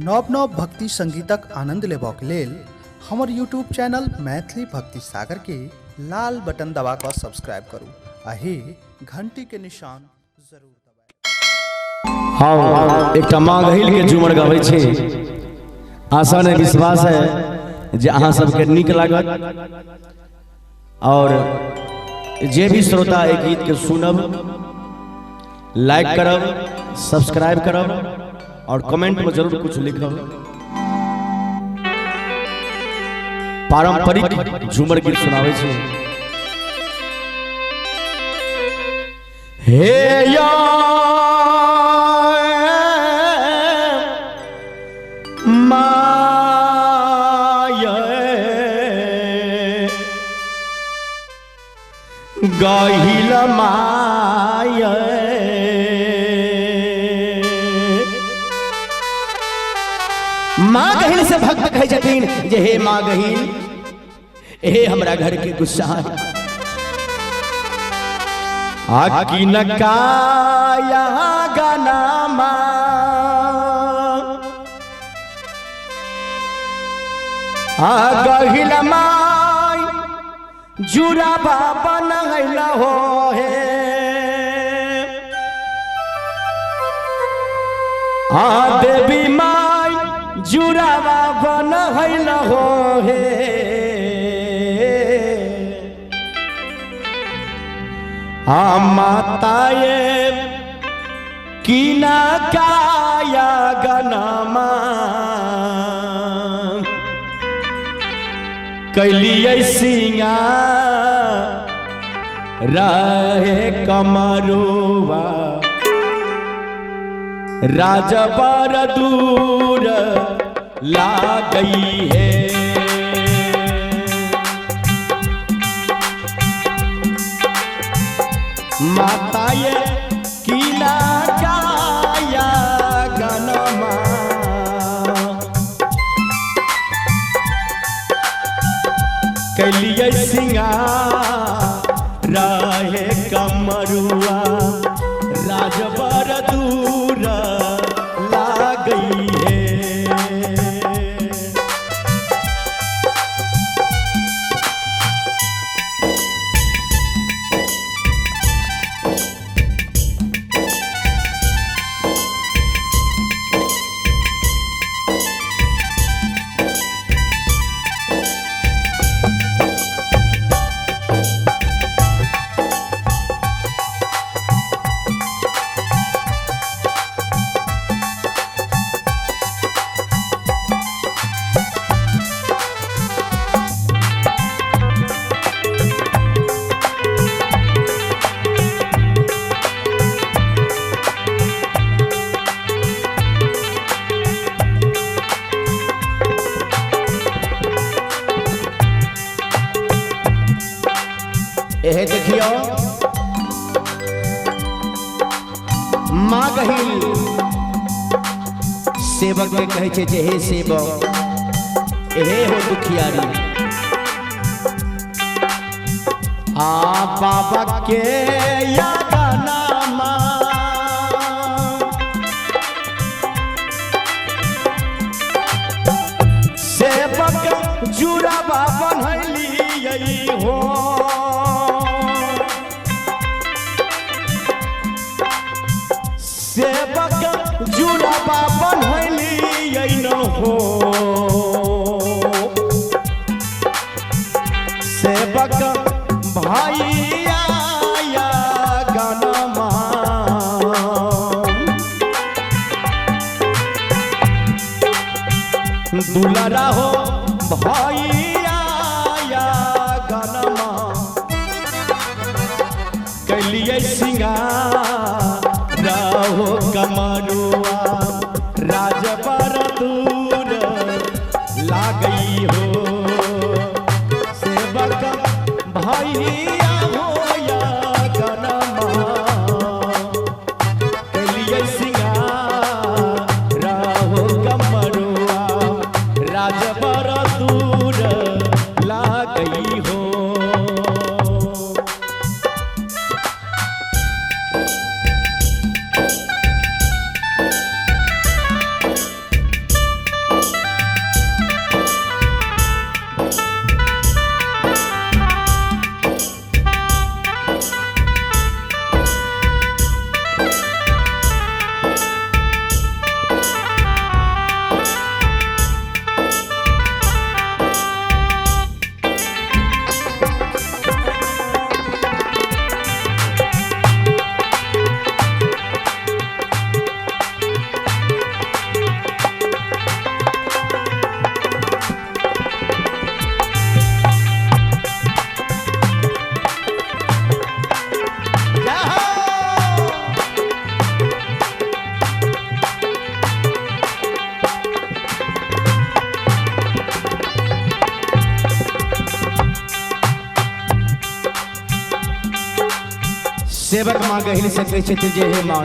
नव नव भक्ति संगीतक आनंद लेबक लेल हमर यूट्यूब चैनल मैथिली भक्ति सागर के लाल बटन दबा कऽ सब्सक्राइब करू आ हे घंटी के निशान जरूर दबाउ। हाँ, एकटा माँ गहिल के झूमर गाबै छी। आशा ने विश्वास है जे अहाँ सबके नीक लागत और जे भी श्रोता एहि गीत के सुनब, लाइक करब, सब्सक्राइब करब और कमेंट में जरूर कुछ लिखब। पारंपरिक झूमर गीत सुनाबै छी। हे या गहिल my, माँ गहिल से भक्त कहै छथिन जे हे माँ गहिल, हे हमरा घर के गुस्सा आकी नकाया गाना माँ आ गहिल my जुरा बाबा नहैला हो हे आ देवी माई जुरा बाबा नहैला हो हे आ माता ये कीना काया गनमा कैलियै सिंगा रहे कमरुआ राजबर दूर ला गई है। माता ये कीना काया गनमा कैलियै सिंगा रहे कमरुआ राजबर दूर ला गई है। एहे देखियो माँ गहिल सेवक के कहै छै जे हे सेवक, एहे हो दुखियारी आ बाबा के यादनामा सेवक जुड़ा बनैलियै हो सेवक जुड़ा बनैलियै न हो सेवक भैया गनमा दुलारा हो भैया गनमा कैलियै सिंगार रहो कमरुआ राजबर दूर लागई हो सेवक भैया हो या गनमा कैलियै सिंगार रहो कमरुआ राजबर दूर लागई हो। सेवक माँ गहिल से कहै छथिन जे हे माँ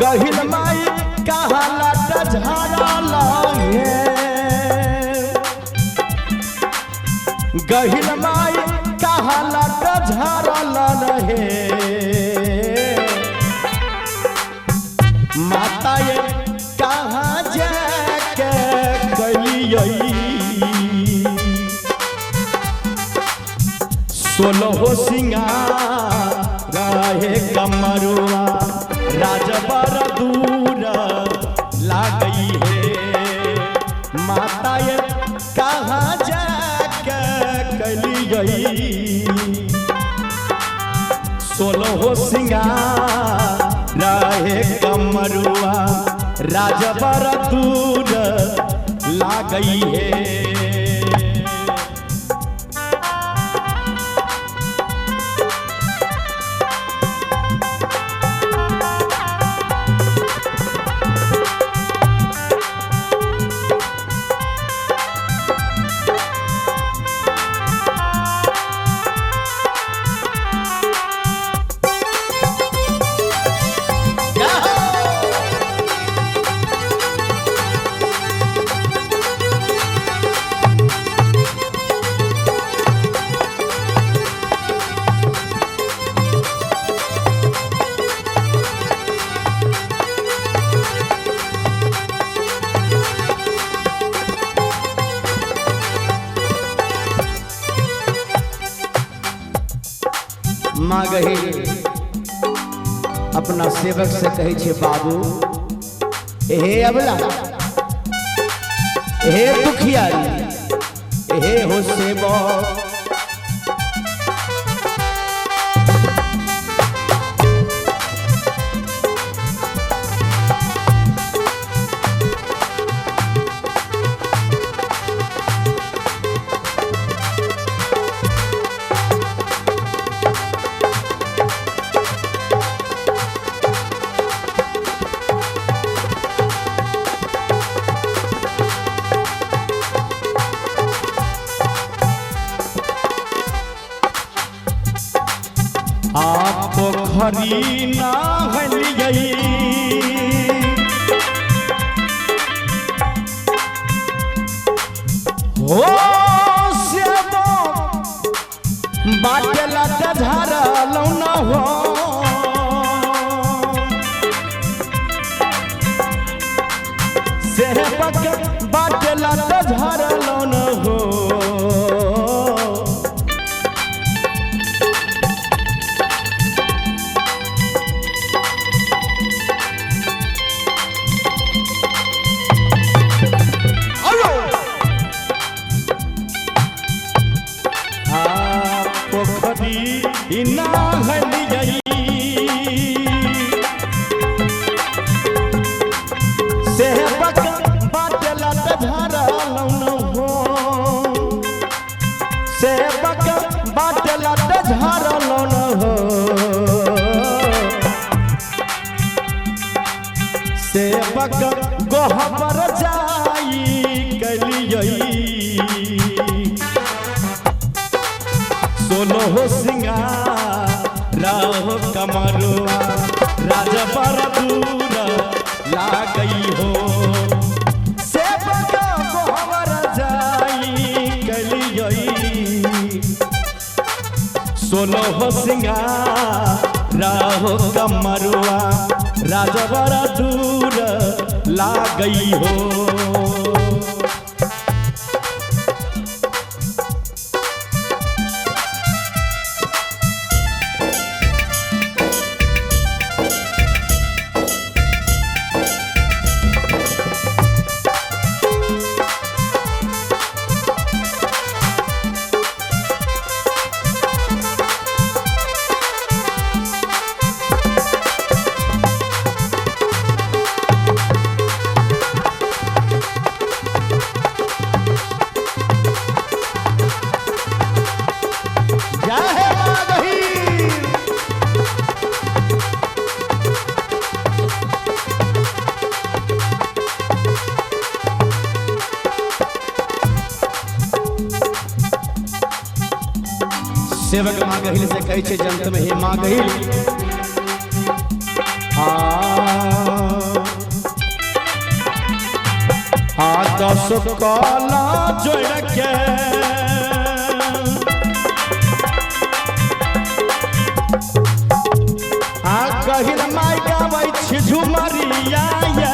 गहिल माई कहा लट झाड़ा लागे गहिल माई कहा लट झाड़ा रहे माता ये कहाँ जाके गलियई सोलहो सिंगार रहे कमरुआ राजबर दूर लागई है माता ये कहाँ जाके कलियई सोलहो सिंगार रहे कमरुआ राजबर दूर लागई है। माँ गही अपना सेवक से कहै छे बाबू हे अबला हे दुखियारी हे हो सेवक आप पोखरी नहलियै हो सेवक बाट लट झरलौ न हो सेवक बाट लट झरलौ न हो पोखरी नहलियै सेवक बाट लट झरलौ न हो सेवक बाट लट झरलौ न हो सेवक गोहबर जाई कलियै सोलहो सिंगार राहो कमरुआ राजबर दूर लागई हो सेवक गोहबर जाई कलियै। सिंगार हो कमरुआ राजवर दूर लागई हो। सेवक माँ गहिल से कहै छै जनत में, हे माँ गहिल आ 10 कला जोड़ के आ गहिल माय गाबै छी झुमरिया ये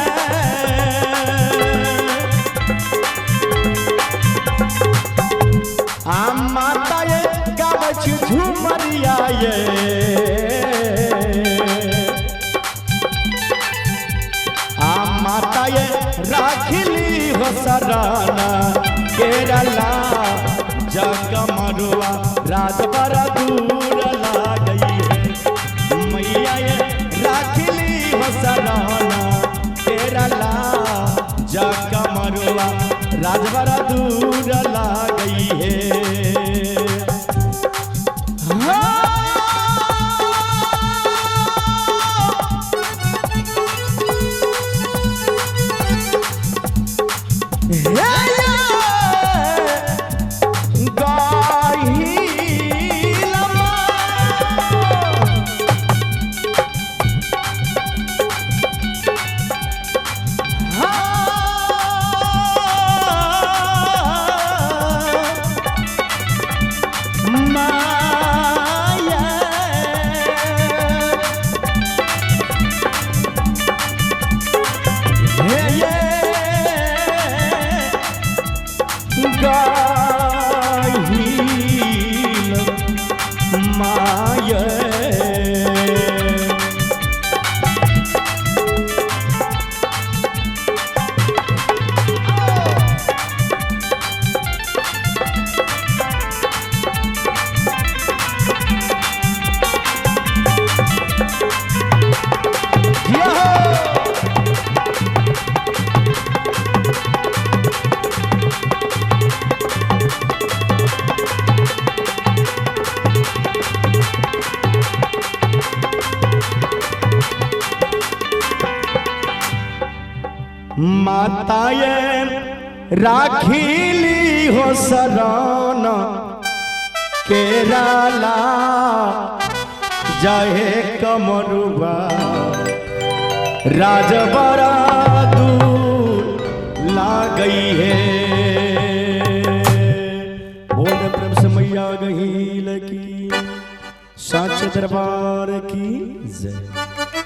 आ माता ये गाबै छी झुमरिया ये आ माता ये राखिली हो सराना केरला जगमरुआ राजवर दूर लागई है मैया ये राखिली हो सराना केरला जगमरुआ राजवर दूर लागई है। माता ये राखिली हो सराना केरला जाहे कमरुआ राजबरा दूर लागई है। बोल प्रेम से मैया गहील की साच दरबार की जय।